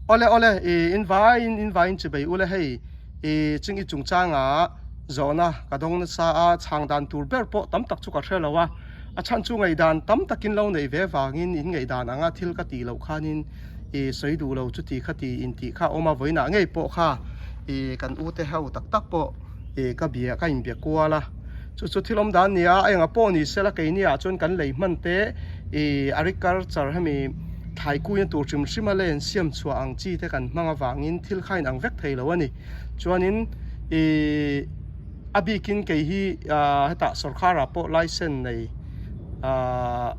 Awle awle i in vaiin in vaiin chibei ule hei i ching i chungchanga zawhna ka dawng nasa a chhang dan tur ber pawh tam tak chu ka hre lo a a chhan chu ngaihdan tam takin lo neih ve vangin in ngaihdan anga thil ka tih loh khanin i sawi duh lo chuti kha ti in tih kha awm a vawiinah ngei pawh kha i kan ute ho tak tak pawh i ka bia ka inbia kual a chu chu thil awm dan nia a engah pawh ni sela keini ah chuan kan lei hman te i agriculture hemi thlai kuina tur hrim hrim a lei an siam chhuah ang chi te kan hmang avangin thil kha in ang vek thei lo a ni chuanin i a bikin kei hi ah hetah sawrkharah pawh license nei ah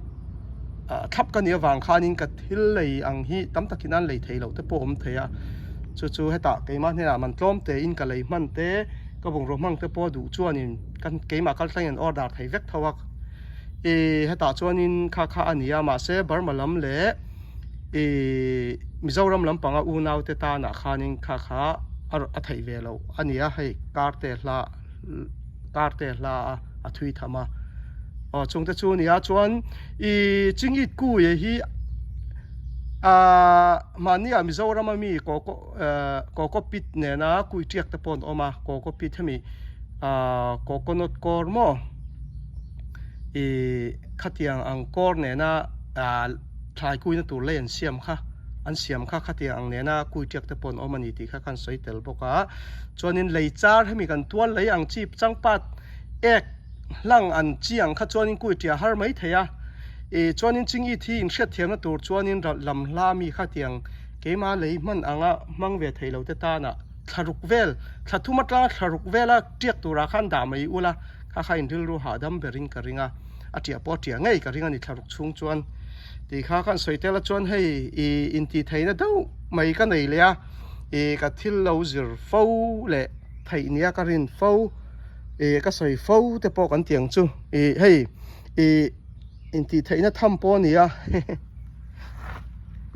thlap ka nih avang khanin ka thil lei ang hi tam takin an lei thei loh te pawh a awm thei a chu chu hetah keimah hnenah man tlawm tein ka lei hman te ka bungraw hmang te pawh duh chuanin kan keimah kal thlengin an order thei vek tho a ih hetah chuanin kha kha a ni a mahse Burma lam leh ih Mizoram lampanga unau te tanah khanin kha kha a theih ve loh a ni a hei car te hla car te hla a a thui tham a aw chung te chu a ni a chuan ih chingit kui hi ahh mahnia Mizoram ami coco ehh coco pit nena kui tiak te pawh an awm a coco pit hemi ahh coconut kawr maw ih khatiang ang kawr nena ahh thlai kuina tur lei an siam kha an siam kha khatiang ang nena kui tiak te pawh an awm a ni tih kha khan sawi tel bawk a chuanin lei char hemi kan tual lei ang chi changpat ek hlang an chi ang kha chuanin kui tia har mai thei a ih chuanin chingit hi inhriatthiamna tur chuanin lam hla mi khatiang keimah lei hman anga hmang ve thei lo te tana thlaruk vel thla thum atanga thlaruk vela tiak turah khan dah mai ula kha kha inrilru hahdam berin ka ring a a tiah pawh a tiah ngei ka ring a ni thlaruk chhung chuan tih kha khan sawi tel a chuan hei ih intihtheihna deuh mai ka nei leh a ih ka thil lo zir fo leh theih nia ka rin fo ih ka sawi fo te pawh kan ti ang chu ih hei ih intihtheihna tham pawh a ni a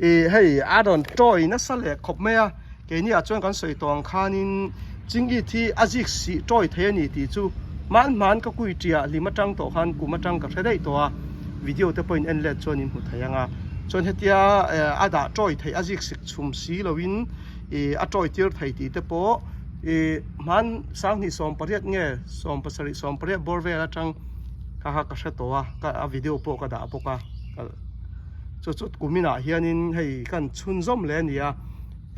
ih hei a rawn tawi nasa leh khawp mai a keini ah chuan kan sawi tawh ang khanin chingit hi a zik sih tawi thei a ni tih chu hmanhman ka kui ṭiah hlim atang tawh khan kum atang ka hre daih tawh a video te pawhin en let chuan in hmu thei ang a chuan hetia a dah tawi theih a zik sik chhum si loin ih a tawi tir thei tih te pawh ih hman sanghnih 18 nge 17 18 bawr vel atang kha kha ka hre tawh a ka a video pawh ka dah bawk a chu chu kuminah hianin hei kan chhunzawm leh a ni a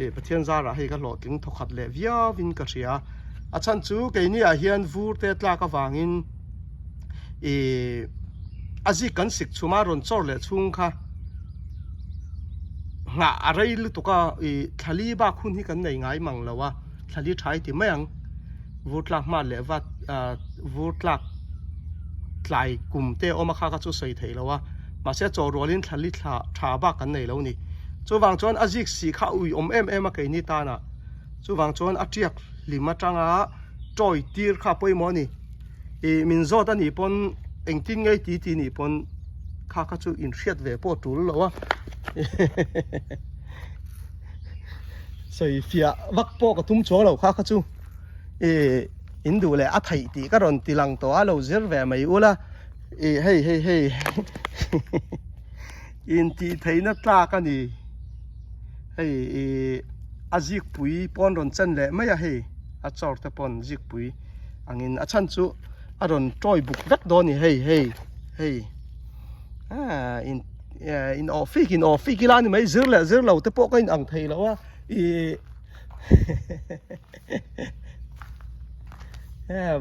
ih Pathian zarah hei ka hlawhtling thawkhat leh viauin ka hria a chhan chu keini ah hian vur te tlak avangin ih a zik kan sik chhum a rawn chawr leh chhung kha nghah a rei lutuk a ih thlali bak hun hi kan nei ngai mang lo a thlali tha i ti mai ang vur tlak hma leh vat ah vur tlak tlai kum te a awm a kha kha chu sawi theih lo a mahse chaw rualin thlali thla tha bak kan nei lo ni chuvang chuan a zik sih kha a ui awm em em a keini tanah chuvang chuan a tiak hlim atanga tawi tir kha a pawimawh a ni ih min zawt a nih pawn engtin nge ti ti nih pawn kha kha chu inhriat ve pawh a tul lo a sawi fiah vak pawh ka tum chuang lo kha kha chu ih in duh leh a theih tih ka rawn ti lang tawh a lo zir ve mai ula ih hei hei hei intih theihna tlak a ni hei ih a zikpui pawn rawn chen leh mai a hei a chawr te pawn zikpui angin a chhan chu a rawn tawi buk vek dawn a ni hei hei hei ah in in awh fik in awh fik ila a ni mai zir leh zir lo te pawh ka inang thei lo a ih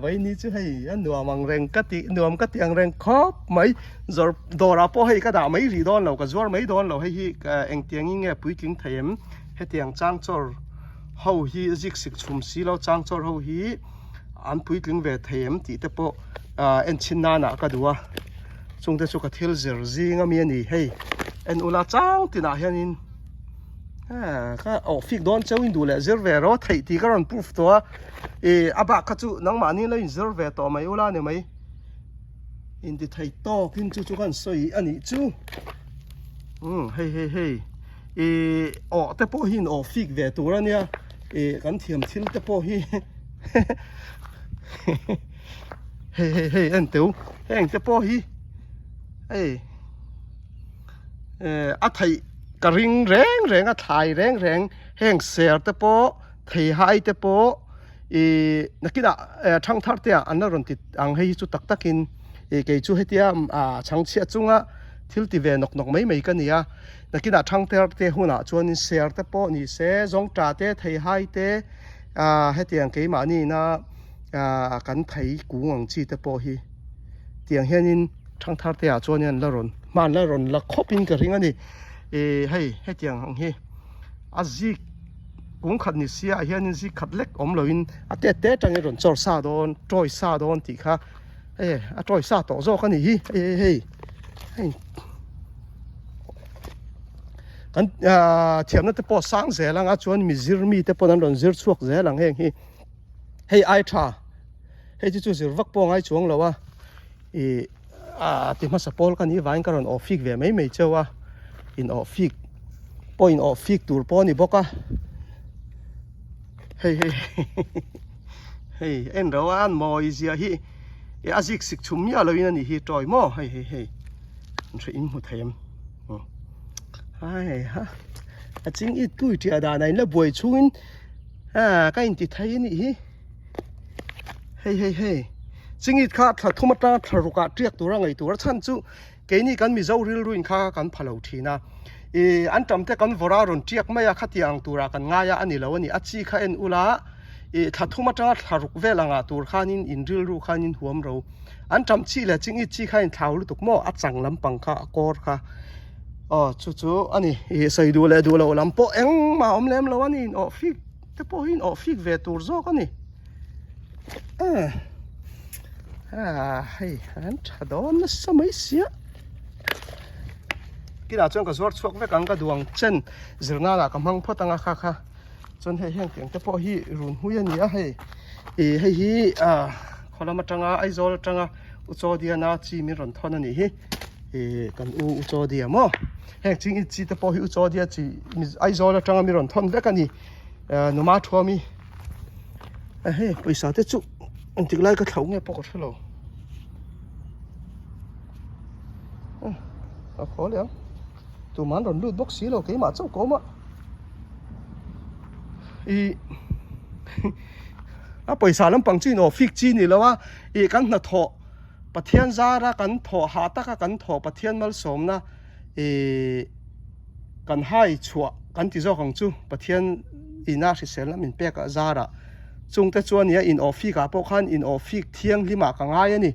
Vaini chu hei a nuam ang reng ka tih nuam ka tih ang reng khawp mai zawr dawrah pawh hei ka dah mai rih dawn lo ka zuar mai dawn lo hei hi engtiangin nge puitling thei em hetiang chang chawr ho hi zik sik chhum si lo chang chawr ho hi an puitling ve thei em tih te pawh en chhin nanah ka duh a chungte chu ka thil zir zing ami a ni hei en ula chang tinah hianin. Ka awh fik dawn cheu in duh leh zir ve rawh theih tih ka rawn proof tawh a ih a bak kha chu nangmahni la in zir ve tawh mai ula ni mai inti thei tawk in chu chu kan sawi a nih chu umm hei hei hei ih awh te pawh hi in awh fik ve tur a nia ih kan thiam thil te pawh hi hei hei hei en teu heng te pawh hi hei. A theih. Ka ring reng reng a thlai reng reng heng ser te pawh theihai te pawh ih nakinah thangthar te ah an la rawn ti ang hei hi chu tak tak in ih kei chu hetia ah chhangchhiah chunga thil ti ve nawk nawk mai mai ka ni a nakinah thangthar te hunah chuanin ser te pawh ni se zawngtah te theihai te ah hetiang keimahni ina ah kan thei kung ang chi te pawh hi tiang hianin. Thangthar te ah chuan hian la rawn hman la rawn la khawp in ka ring a ni ih hei hetiang ang hi a zik kung khat ni sia ah hian in zik khat lek awm lo in a tet te atangin rawn chawr sa dawn tawi sa dawn tih kha hei a tawi sa tawh zawk a ni hi hei hei hei hei kan ah thiamna te pawh sang zel anga chuan mizir mi te pawn an rawn zir chhuak zel ang heng hi hei ai tha hei chu chu zir vak pawh a ngai chuang lo a. Ih a ti hmasa pawl ka nih vangin ka rawn awh fik ve mai mai cheu a in awh fik pawh in awh fik tur pawh a ni bawk a hei hei hei en ro a an mawi zia hi ih a zik sik chhum miah loin a nih hi tawi maw hei hei hei an hre in hmu thei em hai ha a ching it pui ṭiah dan a in la buai chhungin a ka inti thei a nih hi. Hei hei hei chingit kha thla thum atanga thla ruk ah tiak tura ngaih tur a chhan chu keini kan Mizo rilruin kha kan pha lo thin a ih an tam te kan vawrh a rawn tiak mai a khatiang ang turah kan ngai a a ni lo a ni a chi kha en ula ih thla thum atanga thla ruk vel angah tur khanin in rilru khanin huam ro an tam chi leh chingit chi kha inthlau lutuk maw a chang lampang kha a kawr kha aw chu chu a ni ih sawi duh leh duh loh lam pawh engmah a awm lem lo a ni in awh fik. Te pawh hi in awh fik ve tur zawk a ni ah hei an tha dawn nasa mai sia kinah chuan ka zuar chhuak vek ang ka duh ang chen zirna lah ka hmang phawt anga kha kha chuan hei heng tiang te pawh hi run hui a ni a hei ih hei hi ah khaw lam atanga Aizawl atanga U Chawdiana chi min rawn thawn a nih hi ih kan u U Chawdia maw heng ching in chi te pawh hi U Chawdia chi Aizawl atanga mi rawn thawn vek a ni. Numa thuami hei pawisa te chu engtik lai ka thlo nge pawh ka hrelo a khaw leh ang tumah an rawn lut bawk si lo keimah chauh ka awm a ih a pawisa lampang chu in aw fik chi ni lo a ih kan hnathawh Pathian zara kan thawh hah taka kan thawh Pathian malsawmna ih. Kan hai chhuah kan ti zawk ang chu Pathian ina hriselna min pek a zarah chungte chuan nia in awh fik ah pawh khan in awh fik thianghlim ah ka ngai a ni.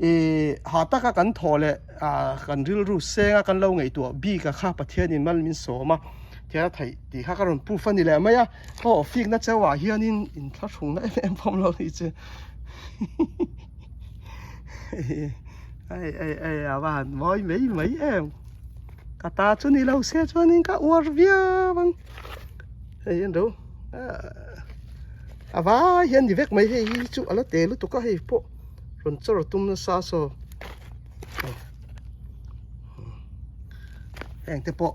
Ih ha taka kan thawh leh ah kan rilru seng a kan lo ngaihtuah bik a kha Pathian in mal min sawm a thian a theih tih kha ka rawn proof a ni leh mai a ka awh fik na chauh ah hianin inthlahrungna em em pawh awm lo ni chu Ei ei ei a va han mawi mai mai em. Ka ta chu ni lo se chuanin ka uar viau ang hei an ro a vai hian ni vek mai hei hi chu a la te lutuk a hei pawh rawn chawr tum nasa saw heng te pawh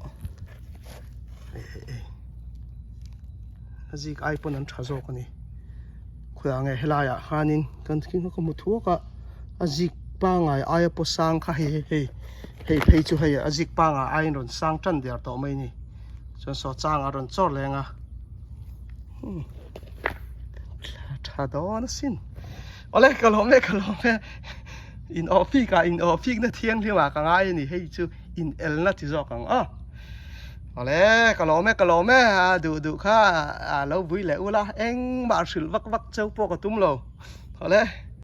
hei hei hei a zik ai pawn an tha zawk a ni. Khawiah nge helaiah khanin kan thing kha ka hmu thuak a a zik pangai aia pawh sang kha hei hei hei hei phei chu hei a zik pangai aiin rawn sang tan der tawh mai a ni chuan saw changah a rawn chawr leng a hmm tha dawn asin awle ka lawm e ka lawm e in awh fik ah in awh fik na thianghlim ah ka ngai a ni hei chu in elna ti zawk ang aw. Awle ka lawm e ka lawm e a duh duh kha a lo vui leh ula engmah hrilh vak vak cheu pawh ka tum lo awle.